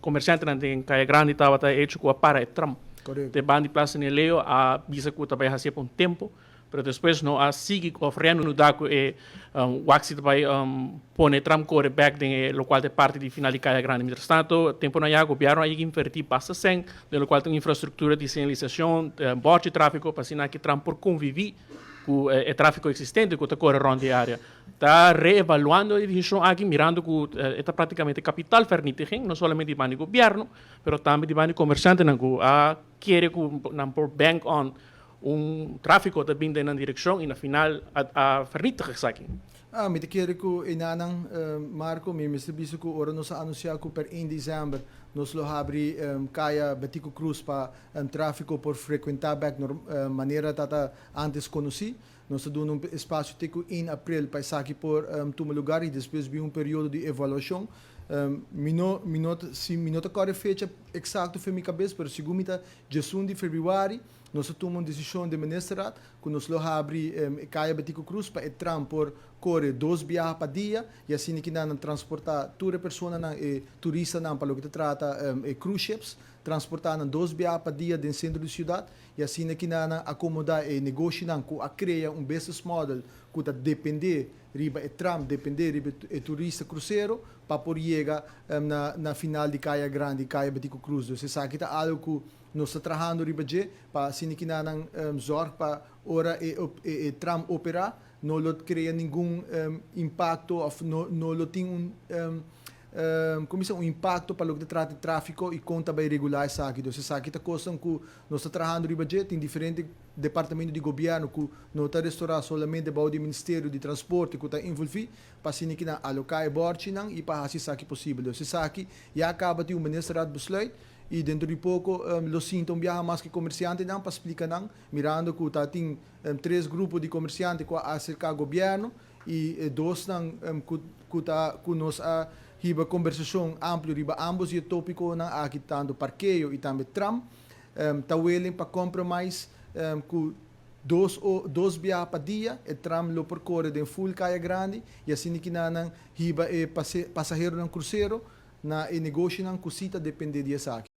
Comerciantenan den Caya Grandi tabata hecho cu a para e tram. Correcto. Te banda di Plaza Leo a bisa cu tambe haci pa un tempo, pero despues no a sigui of reanuda cu e wak si bay pone tram core back den e locual ta parti di final di Caya Grandi. Mientras tanto, tempo nan ya gobierno a inverti basta cen den locual ta un infrastructura di señalisacion, bord di trafico, pa asina cu tram por convivi cu e trafico existente cu ta core rond di area. Ta reevaluando e decision aki, mirando cu ta practicamente kapitaalvernietiging, no solamente di banda di gobierno, pero tambe di banda di comerciantenan cu a kere cu nan por bank on un trafico ta bin den nan direccion y na final a vernietig esaki. Ah, mi ta kere cu enanan, Marco, mi mester bisa cu ora nos a anuncia cu per 1 december nos lo habri Caya Betico Croes pa trafico por frecuenta bek manera tata antes conoci. Nos ta duna un espacio te cu 1 april pa esaki por tuma lugar y despues bin un periodo di evaluacion. Mi no, si mi no ta core fecha exacto for mi cabes, pero segun mi ta 11 di februari, nos a tuma un decision di ministerraad cu nos lo habri Caya Betico Croes pa e tram por core dos biaha pa dia y asina cu nan transporta tur e personanan, e turistanan, pa loke ta trata e cruise ships, transporta nan dos biaha pa dia den centro di ciudad y asina cu nan acomoda e negoshonan cu a crea un business model cu ta depende riba e tram, depende riba e turista crucero pa por yega na final di Caya Grandi, Caya Betico Croes. Dus esaki ta algo cu nos ta trahando riba dje pa asina cu nan zorg pa ora e tram opera no lo crea ningun impacto of no lo tin un, con un impacto pa loke ta trata di trafico y con ta bay regula esaki. Dus esaki ta cos cu nos ta trahando riba dje, tin diferente departamento di gobierno cu no ta restaura solamente bou di Ministerio di Transporte cu ta envolvi pa asina cu nan aloca e bordnan y pa haci esaki posibel. Dus esaki ya caba di un ministerraad besluit y dentro di poco lo sinta un biaha mas cu comerciantenan pa explica nan, mirando cu ta tin tres grupo di comerciante cu a acerca gobierno y dos nan cu ta cu nos a hiba conversacion amplio riba ambos e topiconan aki, tanto parkeo y tambe tram, ta willing pa compromise cu dos biaha pa dia e tram lo por core den full Caya Grandi y asina cu nan hiba e pasaheronan crucero na e negoshonan cu si ta depende di esaki.